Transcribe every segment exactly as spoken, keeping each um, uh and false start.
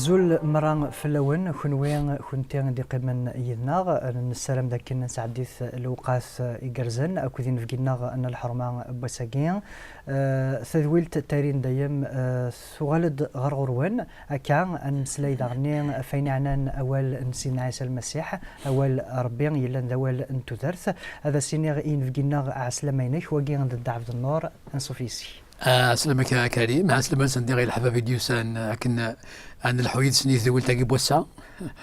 Azul merra fell-awen, kunwi, kunti i d-iqqimen yid-neɣ. Nessaram d akken ad nesɛeddi lewqat igerrzen akked inebgi-nneɣ n lḥerma n wass-agi. Eh, tadwilt tayri n dayem, eh, tuɣal-d ɣer ɣur-wen. Akka, ad nemmeslay daɣenni ɣef wayen yeɛnan awal n Sidna Ɛisa Lmasiḥ, awal Ṛebbi yellan d awal n tudert. Ad as-iniɣ i inebgi-nneɣ ɛeslama-inek, wagi d Dda Ɛebdennur, anṣuf yis-k. Ah, ɛeslama-k a Karim, ɛeslama-nsen diɣ i leḥbab i d-yusan akken ad nelḥu yid-sen i tedwilt-agi n wass-a.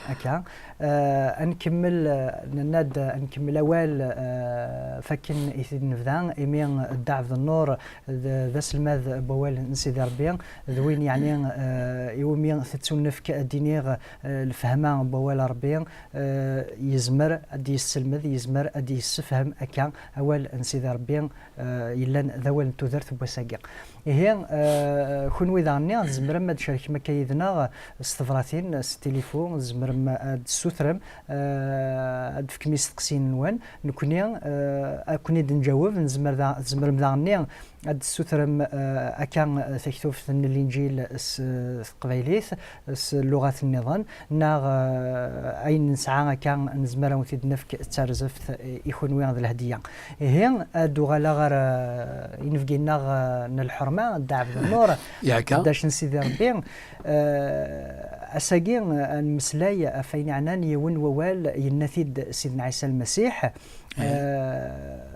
Akka. Eh, ad nkemmel, eh, nenna-d, eh, ad nkemmel awal, eh, fakken i t-id-nebda, imi Dda Ɛebdennur d, d aselmad n wawal n Sidi Ṛebbi, d win yeɛni, eh, iwumi tettunefk ad d-iniɣ, eh, lefhama n wawal Ṛebbi, eh, yezmer ad d-yesselmed, yezmer ad d-yessefhem akka awal n Sidi Ṛebbi, eh, yellan d awal n tudert n wass-agi. Ihi, eh, kunwi daɣenni tzemrem ad tcerkem akka yid-neɣ s tebratin, s tilifu, tzemrem ad d-tessutrem, eh, ad d-tefkem isteqsiyen-nwen. Nekni, eh, ad ken-id-nǧaweb, nezmer da-, tzemrem daɣenni ad d-tessutrem, eh, akka, eh, taktubt n Linǧil s, s teqbaylit, s lluɣat nniḍen, neɣ, eh, ayen nesɛa akka nezmer ad wen-t-id-nefk d tarzeft, eh, i kunwi d lehdiya. Ihi, ad d-uɣaleɣ ɣer, eh, inebgi-nneɣ, eh, n lḥerma, Dda Ɛebdennur, Yaka. Qeddac n Sidi Ṛebbi. Eh, ass-agi, eh, ad nemmeslay ɣef wayen yeɛnan yiwen n wawal, yenna-t-id Sidna Ɛisa Lmasiḥ. Eh,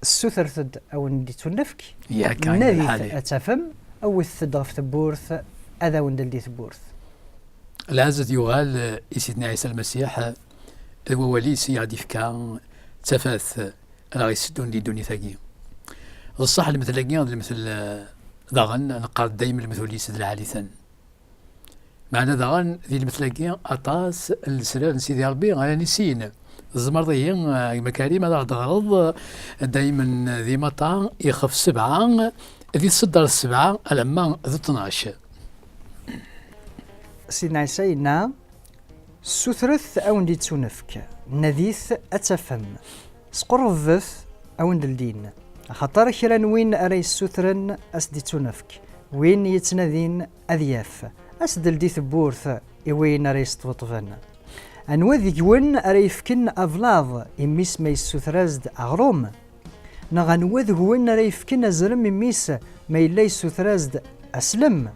Ssutret-d, ad wen-d-ittunefk. Yak, Nadit, ɛni lḥal-, ad tafem, awit-d ɣef tewwurt, ad awen-d-teldi tewwurt. Lɛezz ad yuɣal, eh, i Sidna Ɛisa Lmasiḥ, eh, d wawal-is i aɣ-d-ifka d tafat, eh, ara ɣ-iseddun di ddunit-agi. D ṣṣeḥ, lemtel-agi d lemtel, eh, daɣen neqqar dayem lemtul-is d lɛali-ten. Meɛna daɣen, di lemtel-agi, aṭas n lesrar n Sidi Ṛebbi ara nissin. Tzemreḍ ihi, a gma Karim, ad aɣ-d-teɣreḍ, eh, daymen di Matta, ixef sebɛa, di tseddart sebɛa, alamma d ṭnac. Sidna Ɛisa yenna, "Ssutret, ad wen-d-ittunefk. Nadit, ad tafem. Squrrbet, ad wen-d-ldin. Axaṭer kra n win ara yessutren, ad s-d-ittunefk. Win yettnadin, ad yaf. Ad s-d-teldi tewwurt i win ara yesṭebṭben. Anwa deg-wen ara yefken ablaḍ i mmi-s ma yessuter-as-d aɣrum? Neɣ anwa deg-wen ara yefken azrem i mmi-s ma yella yessuter-as-d aslem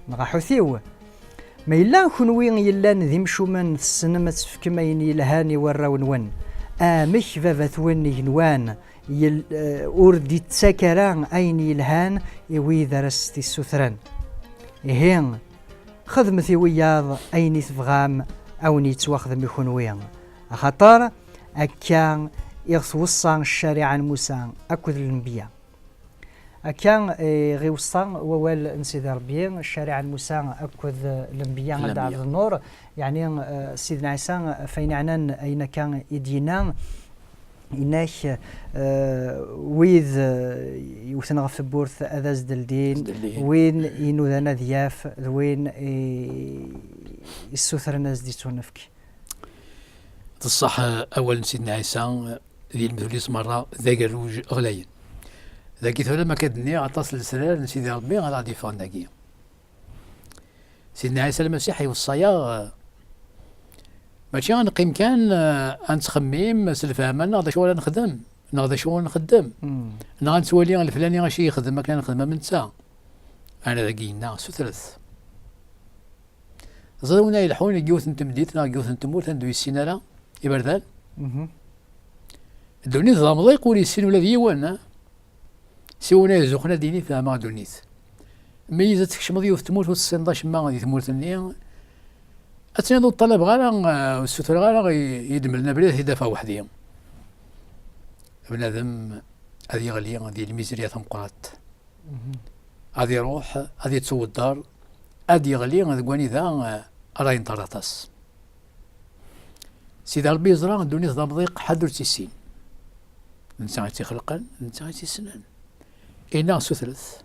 neɣ aḥutiw? Ma yella kunwi yellan d imcumen, tessnem ad tefkem ayen yelhan i warraw-nwen, amek Baba-twen igenwan yel-, eh, ur d-ittak ara ayen yelhan i wid ara s-t-issutren? Ihi, xedmet i wiyaḍ ayen i tebɣam a wen-yettwaxdem i kunwi, axaṭer akka i ɣ-tweṣṣa ccariɛa n Musa akked lenbiya." Akka, eh, i ɣ-iweṣṣa wawal n Sidi Ṛebbi, ccariɛa n Musa akked lenbiya, Dda Ɛebdennur, yeɛni, eh, Sidna Ɛisa, ɣef wayen yeɛnan ayen akka i d-yenna, yenna-k, eh, wid, eh, yewten ɣef tewwurt ad as-d-ldin, Ad as-d-ldin. Win inudan ad yaf, d win i, issutren ad as-d-ittunefk. D ṣṣeḥ, eh, awal n Sidna Ɛisa, eh, di lemtul-is merra d agerruj ɣlayen. Dagi tura, ma akka d-nniɣ, aṭas n lesrar n Sidi Ṛebbi ara ɣ-d-yeffɣen dagi. Sidna Ɛisa Lmasiḥ iweṣṣa-yaɣ, eh, mačči ad neqqim kan, eh, ad nettxemmim s lefhama-nneɣ d acu ara nexdem, neɣ d acu ur nxeddem, Mm. neɣ ad nettwali leflani acu yexdem akken ad nexdem am netta. Ala, dagi yenna, sutret. Ẓriɣ win ay ileḥḥun deg yiwet n temdint neɣ deg yiwet n tmurt anda ur yessin ara iberdan. Mhm. Ddunit d amḍiq, ur yessin ula d yiwen, eh? Si win ay izuxxen ad d-yini fehmeɣ ddunit. Meyyez ad tkecmeḍ yiwet n tmurt ur tessineḍ acemma di tmurt-nni, ad tiniḍ ur ṭṭalabeɣ ara, eh, ur ssutreɣ ara i, i d-mlen abrid ad t-id-afeɣ weḥd-i. Bnadem ad yeɣli di lmizirya tameqqrant. Mhm. Ad iruḥ, ad yettwedder, ad yeɣli deg wanida, eh, ara yenṭer aṭas. Sidi Ṛebbi yeẓra ddunit d amḍiq, ḥedd ur tt-issin. D netta i tt-ixelqen, d netta i tt-issnen. Inna sutret,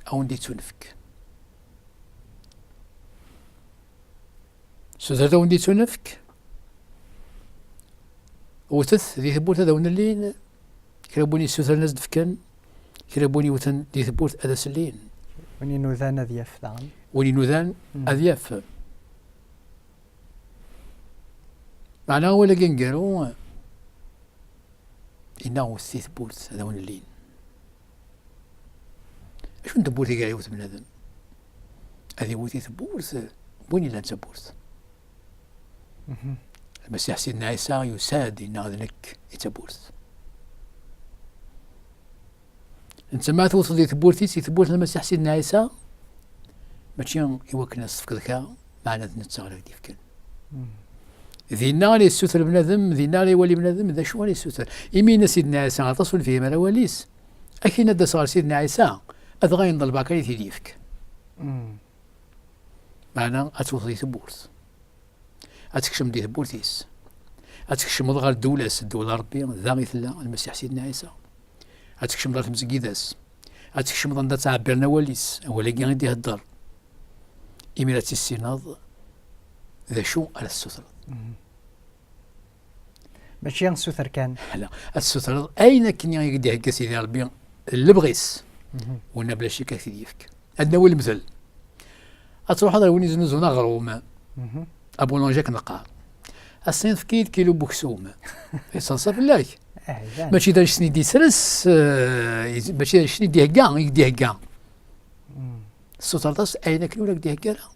a wen-d-ittunefk. Sutret a wen-d-ittunefk. Wtet di tewwurt ad awen-llin. Kra n win yessutren ad s-d-fken. Kra n win yewten di tewwurt ad as-llin. Win inudan ad yaf daɣen. Win inudan ad yaf. Meɛna awal-agi aneggaru, yenna wwtet i tewwurt ad awen-llin. Acu n tewwurt i gar iwet bnadem? Ad iwwet i tewwurt n win yellan d tawwurt. Lmasiḥ Sidna Ɛisa yusa-d, yenna d nekk i d tawwurt. Netta ma tewteḍ di tewwurt-is, i tewwurt n Lmasiḥ Sidna Ɛisa, mačči i wakken ad s-tefkeḍ kra, meɛna d netta ara k-d-yefken. Dinna ara yessuter bnadem, dinna ara iwali bnadem d acu ara yessuter. Imi yenna Sidna Ɛisa, aṭas ur nefhim ara awal-is, akken ad d-aseɣ ɣer Sidna Ɛisa, adɣa yenḍel bakan i t-id-yefk. Meɛna ad tewteḍ di tewwurt. Ad tkecmeḍ di tewwurt-is. Ad tkecmeḍ ɣer ddewla-s, ddewla n Ṛebbi, da i tella Lmasiḥ Sidna Ɛisa. Ad tkecmeḍ ɣer tmezgida-s. Ad tkecmeḍ anda ttɛebbiren awal-is, awal-agi i d-ihedder. Imir ad tissineḍ d acu ara tessutreḍ. Mačči suter kan. Ala, ad tessutreḍ ayen akken i k-d-ihegga Sidi Ṛebbi, lebɣi-s. Winna bla ccek ad k-t-id-yefk. Ad nawi lemtel. Ad truḥeḍ ar win iznuzzun aɣrum. Abulunji akken neqqar. Ass-nni tefkiḍ kilu n uksum. Yettaḍsa fell-ak. Mačči d annect-nni i d-yesres, eh, mačči d annect-nni i d-ihegga, i k-d-ihegga. Tessutreḍ-as ayen akken ur ak-d-ihegga ara.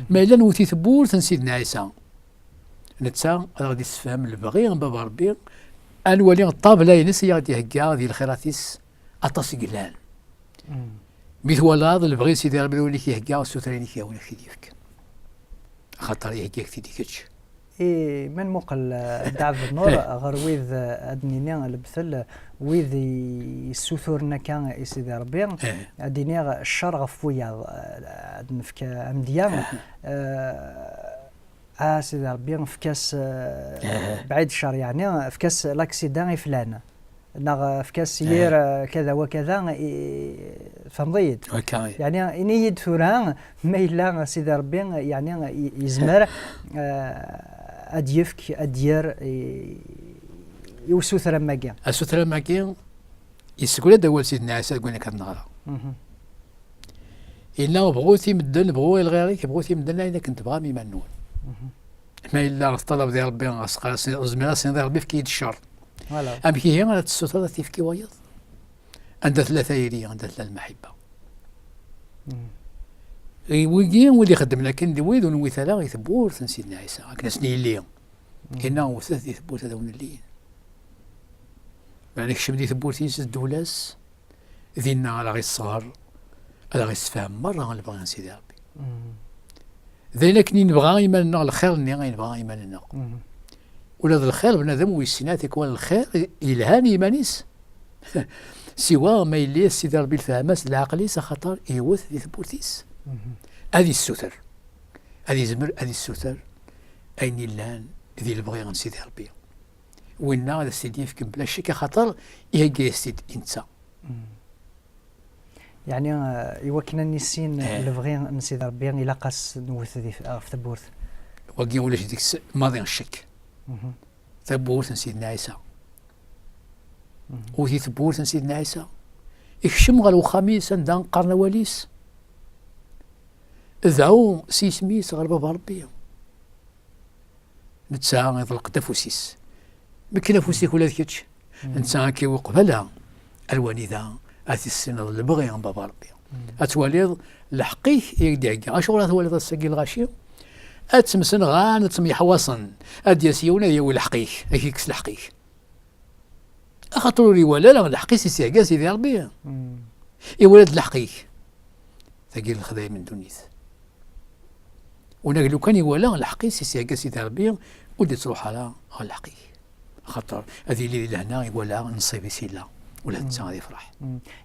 Ma yella nwet i tewwurt n Sidna Ɛisa, netta ad aɣ-d-issefhem lebɣi n Baba Ṛebbi, ad nwali ṭṭabla-ines i aɣ-d-ihegga di lxirat-is aṭas i yellan. Mi twalaḍ lebɣi n Sidi Ṛebbi d win i k-ihegga, ssuter ayen i k-yehwan ad k-t-id-yefk. Axaṭer ihegga-ak-t-id i kečč. I ma nmuqel, eh, Dda Ɛebdennur, ɣer wid, eh, ad d-nini lebtel, wid i yessuturen akka i Sidi Ṛebbi, ad d-iniɣ ccer ɣef wiyaḍ, eh, ad nefk amedya, eh, a Sidi Ṛebbi, efk-as, eh, bɛid ccer, yeɛni efk-as laksida i flan. Neɣ efk-as yir, eh, kada wa kada, i, tfehmeḍ-iyi-d? Yeɛni, ini-yi-d tura, ma yella Sidi Ṛebbi, yeɛni, i, yezmer, eh, ad d-yefk, ad d-yerr i, i usuter am wagi. Asuter am wagi, yessegla-d awal Sidna Ɛisa deg wayen akka neɣra. Yenna, bɣut i medden, bɣu i lɣir-ik, bɣut i medden ayen akken tebɣam iman-nwen. Ma yella teṭṭalabeḍ i Ṛebbi, as-, as-, tzemreḍ ad as-tiniḍ i Ṛebbi, efk-iyi-d ccer. Amek ihi ara tessutreḍ ad t-yefk i wayeḍ? Anda tella tayri, anda tella lmaḥibba? I wigi, wid ixeddmen akken d wid ur nwit ara i tewwurt n Sidna Ɛisa, akken asen-yelli. Yenna, wwtet di tewwurt ad awen-llin. Meɛna kcem di tewwurt-is d ddewla-s, dinna ara ɣ-isɣer, ara ɣ-issefhem merra lebɣi n Sidi Ṛebbi. D ayen akken i nebɣa iman-nneɣ, lxir-nni i nebɣa iman-nneɣ. Ula d lxir, bnadem ur yessin ara tikwal lxir yelhan i yiman-is. Siwa ma yelli Sidi Ṛebbi lefhama-s d leɛqel-is, axaṭer iwet di tewwurt-is. Ad issuter. Ad izmer ad issuter ayen yellan di lebɣi n Sidi Ṛebbi. Winna ad as-t-id-yefk mebla ccek, axaṭer ihegga-yas-t-id i netta. Yeɛni, eh, i wakken ad nissin, eh, lebɣi n Sidi Ṛebbi, ilaq ad s-nwet di, ɣef tewwurt. Wagi ulac deg-s maḍi n ccek. Tawwurt n Sidna Ɛisa. Wwet i tewwurt n Sidna Ɛisa. Ikcem ɣer uxxam-is anda qqaren awal-is. Dɛu s yisem-is ɣer Baba Ṛebbi. Netta iḍleq-d afus-is. Mekken afus-ik ula d kečč. Netta ad k-iwi qbala. Ar wanida ad tissineḍ lebɣi n Baba Ṛebbi. Ad twaliḍ lḥeqq-ik i ak-d-ihegga. Acuɣer ad twaliḍ ass-agi lɣaci? Ad ttemsenɣan, ad ttemyeḥwaṣen. Ad d-yas yiwen ad yawi lḥeqq-ik, ad k-ikkes lḥeqq-ik. Axaṭer ur iwala ara lḥeqq-is i s-ihegga Sidi Ṛebbi. Iwala-d lḥeqq-ik. Tagi d lexdayem n ddunit. Unag lukan iwala lḥeqq-is i s-ihegga Sidi Ṛebbi, ur d-ittruḥ ara ɣer lḥeqq-ik. Axaṭer ad yili di lehna, iwala nnṣib-is yella, ula d netta ad ifreḥ.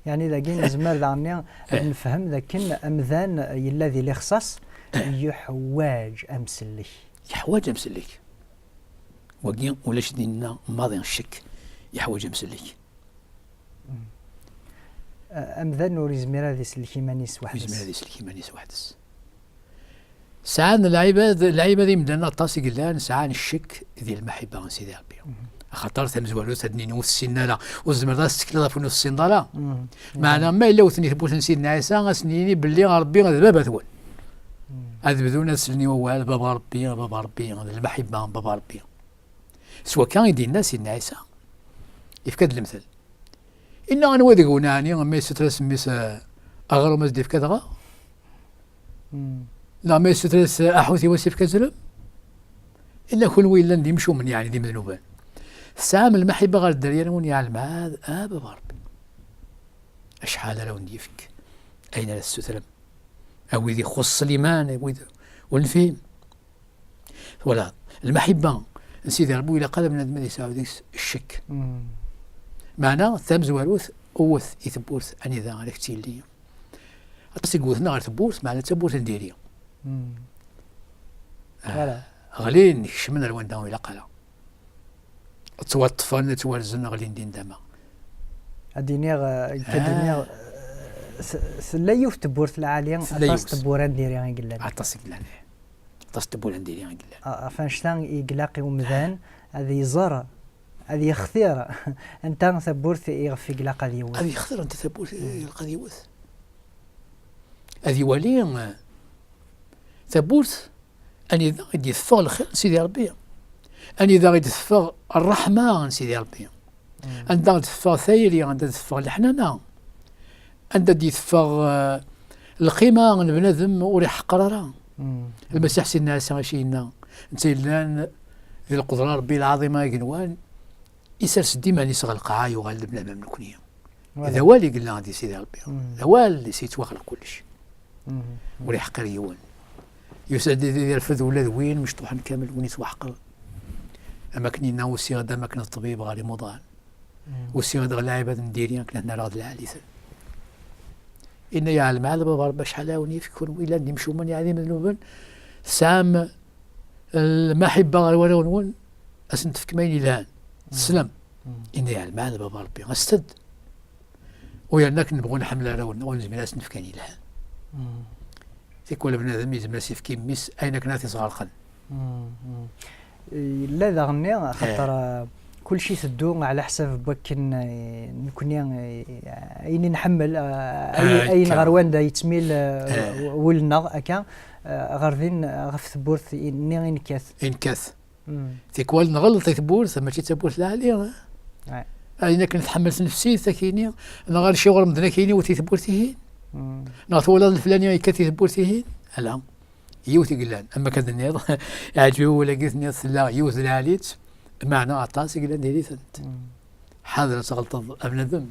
Yeɛni dagi nezmer daɣen ad nefhem dakken amdan yella di lixṣaṣ, yeḥwaǧ amsellek. Yeḥwaǧ amsellek. Wagi ulac dinna maḍi ccek, yeḥwaǧ amsellek. A-, amdan ur yezmir ad isellek iman-is weḥd-s. Yezmir ad isellek iman-is weḥd-s. Sɛan lɛibad, lɛibad imdanen aṭas i yellan, sɛan ccek di lmaḥibba n Sidi Ṛebbi. Axaṭer tamezwarut ad d-nini ur tessinen ara, ur tzemreḍ ad tettekleḍ ɣef win ur tessineḍ ara. Meɛna ma yella wten i tewwurt n Sidna Ɛisa, ad sen-yini belli Ṛebbi d baba-twen. Ad bdun ad slen i wawal, Baba Ṛebbi, Baba Ṛebbi, d lmaḥibba n Baba Ṛebbi. S wakka i d-yenna Sidna Ɛisa, yefka-d lemtel. Inna anwa deg-wen ɛni, ma yessuter-as mmi-s, eh, aɣrum, ad s-d-yefk ad aɣeɣ? Neɣ ma yessuter-as aḥutiw, ad s-yefk azrem? Illa kunwi yellan d imcumen, yeɛni d imednuben. Tesɛam lmaḥibba ɣer dderya-nwen, yeɛlem ɛad, a Baba Ṛebbi. Acḥal ara wen-d-yefk ayen ara tessutrem. A wid ixuṣṣ liman, a wid ur nefhim. Twalaḍ, lmaḥibba n Sidi Ṛebbi ilaq ara bnadem ad yesɛu deg-s ccek. Meɛna tamezwarut, wwet i tewwurt anida ara k-tt-yelli. Aṭas i yewwten ɣer tewwurt, meɛna d tawwurt n diri. Ah, ɣlin, kecmen ar wanda ur ilaq ara. Ttwaṭṭfen, ttwarzen, ɣlin din dama. Ad d-iniɣ, eh, nekk ad d-iniɣ, eh, s-, tella yiwet tewwurt lɛali, aṭas tewwura n diri i yellan. Aṭas i yellan, ih. Aṭas n tewwura n diri i yellan. A-, ɣef annect-a i ilaq i umdan ad iẓer, ad yextir anta tawwurt iɣef i ilaq ad yewwet. Ad yextir anta tawwurt i ilaq ad yewwet. Ad iwali, eh, tawwurt anida i d-iteffeɣ lxir n Sidi Ṛebbi, anida i d-teffeɣ ṛṛeḥma n Sidi Ṛebbi, anda i d-teffeɣ tayri, anda i d-teffeɣ leḥnana, anda i d-teffeɣ, eh, lqima n bnadem ur iḥeqqer ara. Lmasiḥ Sidna Ɛisa acu yenna? Netta yellan di lqudra n Ṛebbi lɛaḍima agenwan, isers-d iman-is ɣer lqaɛa, yuɣal d bnadem am nekni. D awal i yella di Sidi Ṛebbi. D awal-is yettwaxleq kullec. Ur iḥqir yiwen. Yusa-d ad irfed ula d win mecṭuḥen kamel, win yettwaḥqer. Am akken yenna, usiɣ-d am akken d ṭṭbib ɣer imuḍan. Usiɣ-d ɣer lɛibad n diri akken ad ten-rreɣ d lɛali-ten. Inna-yaɣ lmeɛna Baba Ṛebbi, acḥal ara wen-yefk kunwi yellan d imcumen, yeɛni d imednuben, tesɛam lmaḥibba ɣer warraw-nwen, ad sen-tefkem ayen yelhan. Teslam. Inna-yaɣ lmeɛna Baba Ṛebbi, aset-d. U yerna akken nebɣu nḥemmel arraw-nneɣ, ur nezmir ad sen-nefk ayen yelhan. Tikwal bnadem yezmer ad s-yefk i mmi-s ayen akken ad t-isɣerqen. Yella daɣenni, axaṭer, eh, kulci iteddu ɛla ḥsab n wakken, eh, nekni, eh, ayen i nḥemmel, eh, ayen, ayen ɣer wanda yettmil, eh, wul-nneɣ, akka, eh, ɣer din, ɣef tewwurt-nni i nekkat. I nekkat. Tikwal nɣelleḍ i tewwurt, mačči d tawwurt lɛali, eh? Ayen akken tḥemmel tnefsit, akini, neɣ ar ciɣur medden akini, wwet i tewwurt-ihin. Neɣ twalaḍ leflani yekkat i tewwurt-ihin? Ala. Yiwet i yellan, am akka d-tenniḍ, iɛǧeb-iyi wawal-agi, tenniḍ tella yiwet d lɛali-tt, meɛna aṭas i yellan diri-tent. Ḥader ad tɣelṭeḍ a bnadem.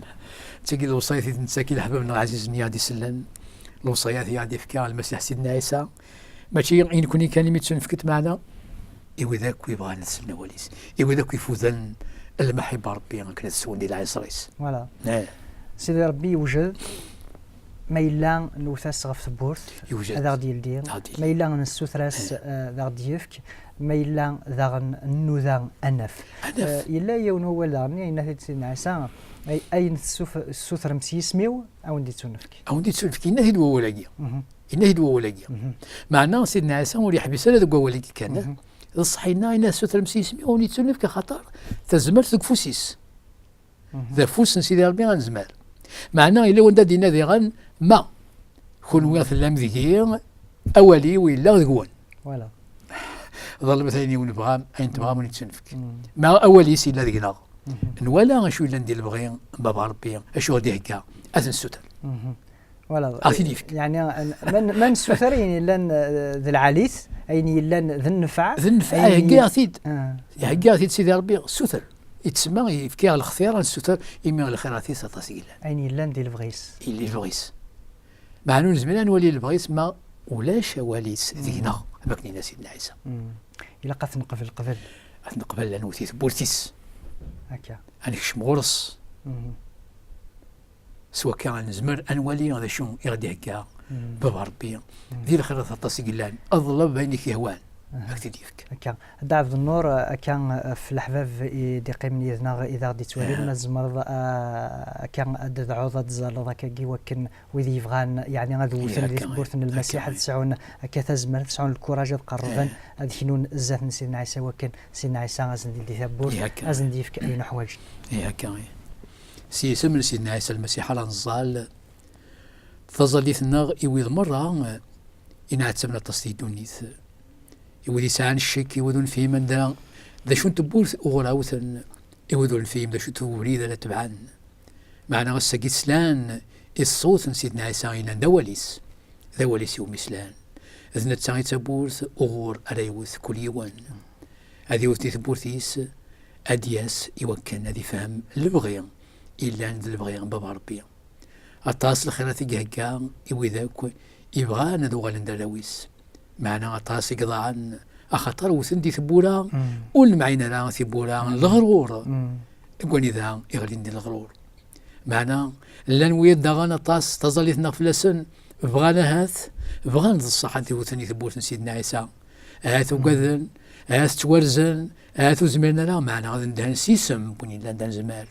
D tagi lewṣayat i d-nettak i leḥbab-nneɣ ɛzizen i aɣ-d-isellen, lewṣayat i aɣ-d-ifka Lmasiḥ Sidna Ɛisa, mačči i nekni kan imi d-ttunefkent, meɛna i wid akk yebɣan ad slen awal-is, i wid akk ifudan lmaḥibba n Ṛebbi akken ad swen di lɛiṣer-is. Voilà. Sidi Ṛebbi yewjed. Ma yella nwet-as ɣef tewwurt, ad aɣ-d-yeldi. Ma yella nessuter-as, eh, ad aɣ-d-yefk. Ma yella daɣen nnuda ad naf. Eh, yella yiwen wawal daɣen, yenna-t-id Sidna Ɛisa, ay-, ayen tessuf-, tessutrem s yisem-iw, a wen-d-ittunefk. A wen-d-ittunefk, yenna-t-id wawal-agi. Yenna-t-id wawal-agi. Meɛna Sidna Ɛisa ur yeḥbis ara deg wawal-agi kan. D ṣṣeḥ yenna, yenna tessutrem s yisem-iw, a wen-ittunefk, axaṭer tazmert deg ufus-is. D afus n Sidi Ṛebbi ad nezmer. Meɛna yella wanda d-yenna diɣen, ma kunwi tellam deg-i, awal-iw yella deg-wen. Voilà. Ḍelbet ayen i wen-bɣam, ayen tebɣam ur ittunefk. Ma awal-is yella deg-neɣ. Nwala acu yellan di lebɣi n Baba Ṛebbi, acu i ɣ-d-ihegga, ad t-nessuter. Voilà. Ad t-id-yefk. Yeɛni, ma n-, ma nessuter ayen yellan, eh, d lɛali-t, ayen yellan d nnfeɛ, d nnfeɛ, ihegga-yaɣ-t-id. Ihegga-yaɣ-t-id Sidi Ṛebbi, suter. Yettsemma, yefka-yaɣ lextiyar ad nessuter, imi lxirat-is aṭas i yellan. Ayen yellan di lebɣi-s. Yelli lebɣi-s. Meɛna ur nezmir ad nwali lebɣi-s ma ulac awal-is deg-neɣ, am akken yenna Sidna Ɛisa. Ilaq ad t-neqbel qbel. Ad t-neqbel, ad nwet i tewwurt-is. Akka. Ad nekcem ɣur-s. S wakka, nezmer ad nwali d acu i ɣ-d-ihegga Baba Ṛebbi. Di lxirat aṭas i yellan. Ḍleb ayen i k-yehwan. Ad ak-t-id-yefk. Akka, Dda Ɛebd Nnur, akka, ɣef leḥbab i d-iqqimen yid-neɣ, i d aɣ-d-ittwalin, ma tzemreḍ, a, akka, ad d-tedɛuḍ, ad d-tzaleḍ akkagi, wakken wid yebɣan, yeɛni, ad wten di tewwurt n Lmasiḥ, ad sɛun akka tazmert, ad sɛun lkuraj, ad qerrben, ad knun zdat n Sidna Ɛisa, wakken Sidna Ɛisa ad sen-d-ildi tawwurt, ad sen-d-yefk ayen uḥwaǧen. Ihi akka, ihi. S yisem n Sidna Ɛisa Lmasiḥ ara nẓall taẓallit-nneɣ i wid merra i nɛettaben aṭas di ddunit, i wid yesɛan ccek, i wid ur nefhim anda d acu n tewwurt uɣur ɛawten, i wid ur nefhim d acu n ubrid ara tebɛen. Meɛna ass-agi slan i ṣṣut n Sidna Ɛisa yellan d awal-is, d awal-is iwumi slan. D netta i d tawwurt uɣur ara yewwet kul yiwen. Ad yewwet di tewwurt-is, ad d-yas i wakken ad ifhem lebɣi yellan d lebɣi n Baba Ṛebbi. Aṭas lxirat i ihegga i wid akk ibɣan ad uɣalen d arraw-is. Meɛna aṭas i iḍaɛen, axaṭer wten di tewwura, ur nemɛin ara tiwwura n leɣrur, deg wanida i ɣlin di leɣrur. Meɛna llan wiyaḍ daɣen aṭas taẓallit-nneɣ fell-asen, bɣan ahat, bɣan d ṣṣeḥ ad iwten i tewwurt n Sidna Ɛisa. Ahat ugaden, ahat ttwarzen, ahat ur zmiren ara, meɛna ad ndehen s yisem n win yellan d anezmar.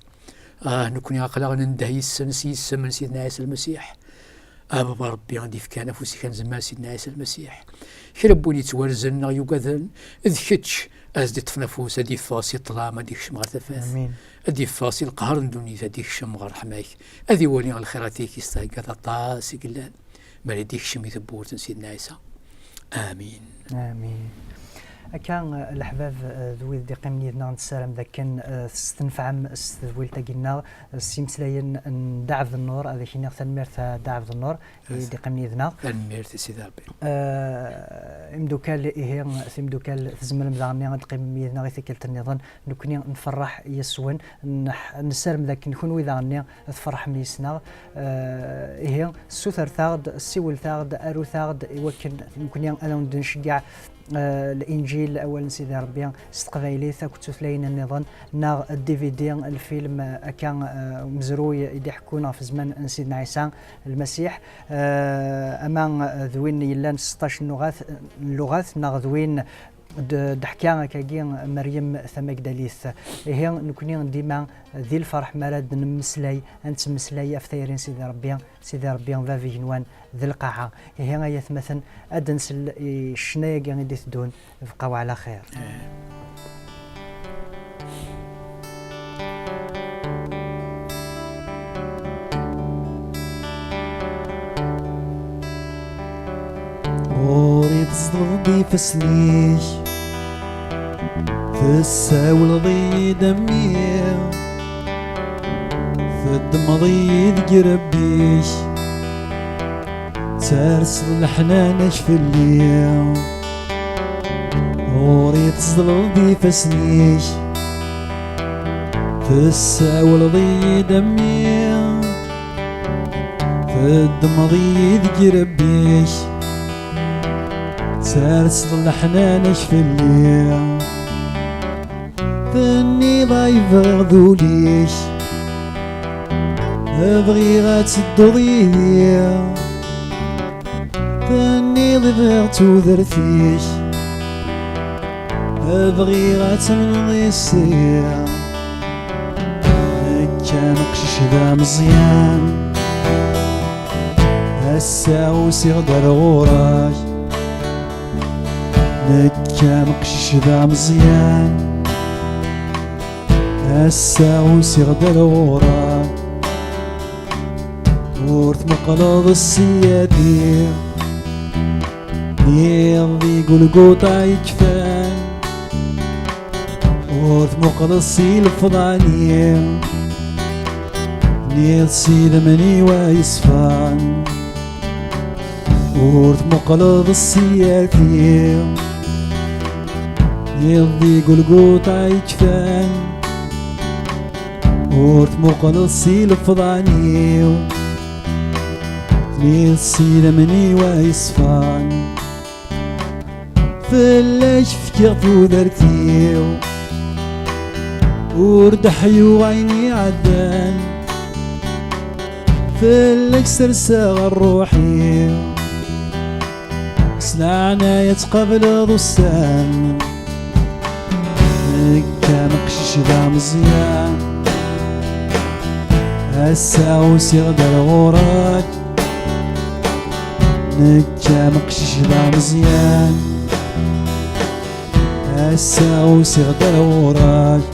Ah, nekkni aql-aɣ nendeh yes-sen s yisem n Sidna Ɛisa Lmasiḥ. A Baba Ṛebbi, i d-ifkan afus-ik anezmar Sidna Ɛisa Lmasiḥ. Kra n win yettwarzen neɣ yugaden, d kečč ad s-d-iṭṭfen afus, ad d-iffeɣ si ṭṭlam, ad d-ikcem ɣer tafat. Amin. Ad d-iffeɣ si lqehṛ n ddunit, ad d-ikcem ɣer ṛṛeḥma-k. Ad iwali lxirat-ik i s-theggaḍ aṭas i yellan. Mi ara d-ikcem i tewwurt n Sidna Ɛisa. Amin. Amin. Akka, eh, leḥbab, eh, d wid d-iqqimen yid-neɣ, nessaram d akken, eh, testenfɛem s tedwilt-agi-nneɣ, eh, s yimeslayen n Dda Ɛebd Nnur. Ad ak-iniɣ tanemmirt a Dda Ɛebd Nnur i d-iqqimen yid-neɣ. Tanemmirt i Sidi Ṛebbi. Eh, imdukal, ihi, timdukal, tzemrem daɣen ad d-teqqimem yid-neɣ i tikkelt nniḍen. Nekkni nferreḥ yes-wen, nessaram d akken kunwi daɣen tferḥem yes-neɣ. Eh, ihi, ssutret-aɣ-d, ssiwlet-aɣ-d, arut-aɣ-d, i wakken nekkni ad awen-d-nceggeɛ, eh, Linǧil, awal n Sidi Ṛebbi, s teqbaylit akked tutlayin nniḍen, neɣ D V D, lfilm, eh, akka, eh, umezruy i d-iḥekkun ɣef zzman n Sidna Ɛisa Lmasiḥ, eh, ama d win yellan s seṭṭac n lluɣat, n lluɣat, neɣ d win d-, d-teḥka akkagi Meryem Tamagdalit. Ihi, nekkni dima di lferḥ mi ara d-nemmeslay, ad nettmeslay ɣef tayri n Sidi Ṛebbi, Sidi Ṛebbi, bab igenwan d lqaɛa. Ihi, ay atmaten, ad d-nsel i ccna-agi i d-iteddun, bqaw ɛla xir. Ɣur-i teẓḍleḍ ifassen-ik, tessawleḍ-iyi-d a mmi, teddmeḍ-iyi deg irebbi-k, terseḍ leḥnana-k fell-i. Ɣur-i teẓḍleḍ ifassen-ik, tessawleḍ-iyi-d a mmi, teddmeḍ-iyi deg irebbi-k, terseḍ leḥnana-k fell-i. Tenniḍ ay bɣiɣ d ul-ik, bɣiɣ ad tedduḍ yid-i. Tenniḍ i bɣiɣ tudert-ik, bɣiɣ ad tamneḍ yis-i. Nekk am qcic d ameẓyan, ass-a usiɣ-d ar ɣur-k. Nekk am qcic d ameẓyan, ass-a usiɣ-d ar ɣur-k. Ur tmuqleḍ ssiyat-iw, niḍ di Gulguṭa yekfan. Ur tmuqleḍ si lefḍan-iw, niḍ s idammen-iw ay ṣfan. Ur tmuqleḍ ssiyat-iw, niḍ di Gulguṭa yekfan. Ur tmuqleḍ si lefḍan-iw, niḍ s idammen-iw ay ṣfan. Fell-ak fkiɣ tudert-iw, ur d-ḥyuɣ ayen iɛeddan. Fell-ak serseɣ ṛṛuḥ-iw, S leɛnaya tqableḍ ussan. Nekk am qcic d ameẓyan. Ass-a usiɣ-d ar ɣur-k. Nekk am qcic d ameẓyan. Ass-a usiɣ-d ar ɣur-k.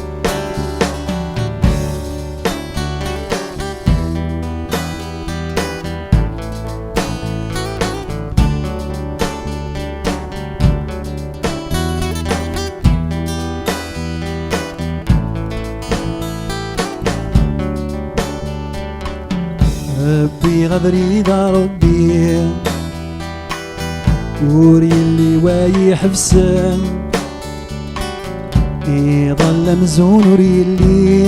Wwiɣ abrid a Ṛebbi, ur yelli wa yi-ḥebsen. Iḍal amzun ur yelli,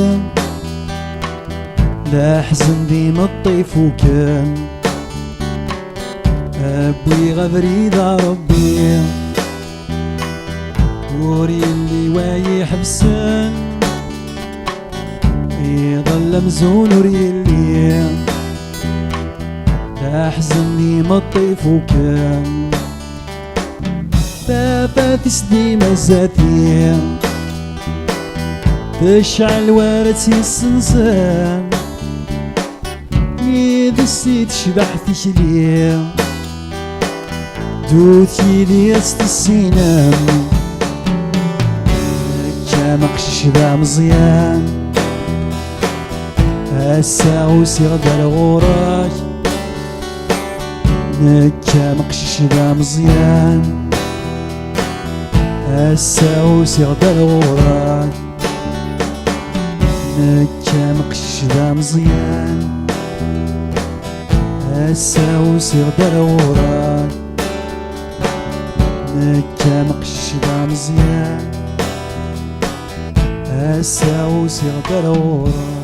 leḥzen d imeṭṭi fuken. Wwiɣ abrid a Ṛebbi, ur yelli wa yi-ḥebsen. Iḍal amzun ur yelli, leḥzen d imeṭṭi fuken. Tafat-is dima zati, tecɛel war ad tt-yessenzen. Yid-s i tecbeḥ tikli, ddut yid-i ad tt-tissinem. Nekk am qcic d ameẓyan, ass-a usiɣ-d ar ɣur-k. Nekk am qcic d ameẓyan, ass-a usiɣ-d ar ɣur-k. Nekk am qcic d ameẓyan, ass-a usiɣ-d ar ɣur-k. Nekk am qcic d ameẓyan, ass-a usiɣ-d ar ɣur-k.